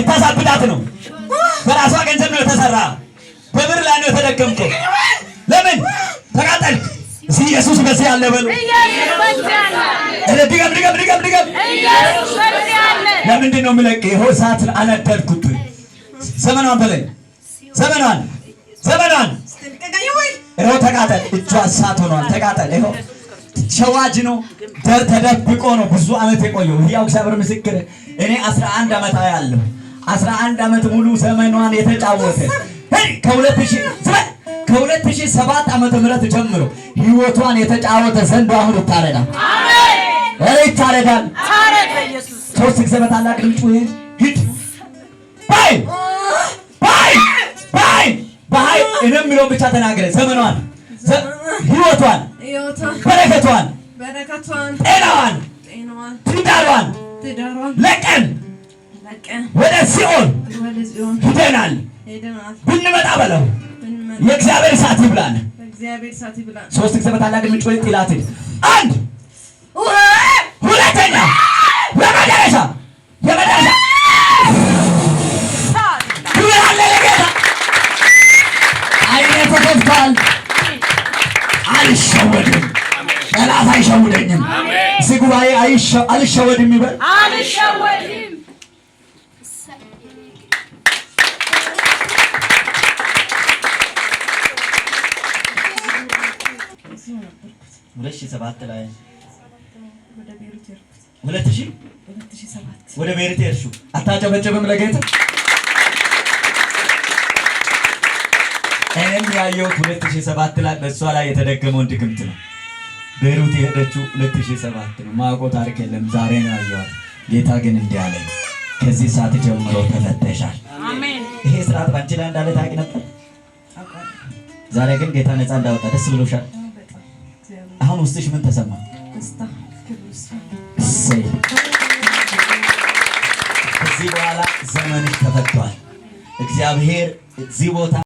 ልታሳብዳት ነው። በራሷ ገንዘብ ነው የተሰራ፣ በብር ላይ ነው የተደገምከው። ለምን ተቃጠልክ? እስኪ ኢየሱስ በዚህ አለ በሉ። ኧረ ድገም ድገም ድገም ድገም። ለምንድን ነው የምለቅ? ይኸው እሳት አነደድኩብህ። ዘመኗን በለኝ፣ ዘመኗን ዘመኗን ይኸው ተቃጠል። እጇ እሳት ሆኗል። ተቃጠል። ይኸው ሸዋጅ ነው፣ ተደብቆ ነው ብዙ ዓመት የቆየው። ሕያው እግዚአብሔር ምስክር፣ እኔ 11 ዓመት አያለሁ። 11 ዓመት ሙሉ ዘመኗን የተጫወተ ከ2007 ዓመተ ምህረት ጀምሮ ህይወቷን የተጫወተ ዘንዶ አሁን ይታረዳል። ኧረ ይታረዳል። ሶስት ጊዜ በታላቅ ድምፅ ጩኸ ሂድ ባይ ባይ ባይ ባይ። እኔ የሚለውን ብቻ ተናገረ። ዘመኗን፣ ህይወቷን፣ በረከቷን፣ ጤናዋን፣ ትዳሯን ለቀን ወደ ሲኦል ሂደናል። ብንመጣ በለው የእግዚአብሔር እሳት ይብላን። ሶስት ጊዜ በታላቅ ድምፅ ጮኸ። ጥላት ሂድ። አንድ፣ ሁለተኛ፣ የመጨረሻ የመጨረሻ። ክብር አለ ለጌታ። ዓይኔ ተከፍቷል። አልሸወድም። ጠላት አይሸውደኝም። እስኪ ጉባኤ አልሸወድም ይበል። አልሸወድም። 2007 ላይ 2000 ወደ ቤሩት ሄድሽው። አታጨበጭብም ለጌታ? እኔም ያየሁት 2007 ላይ በእሷ ላይ የተደገመውን ድግምት ነው። ቤሩት የሄደችው 2007 ነው። ማውቀው ታሪክ የለም። ዛሬ ነው ያየኋት። ጌታ ግን እንዲህ አለኝ፣ ከዚህ ሰዓት ጀምሮ ተፈተሻል። ይሄ ስርዓት ባንቺ ላይ እንዳለ ታውቂ ነበር። ዛሬ ግን ጌታ ነፃ እንዳወጣ ደስ ብሎሻል። አሁን ውስጥሽ ምን ተሰማ? እሰይ! ከዚህ በኋላ ዘመንሽ ተፈቷል። እግዚአብሔር እዚህ ቦታ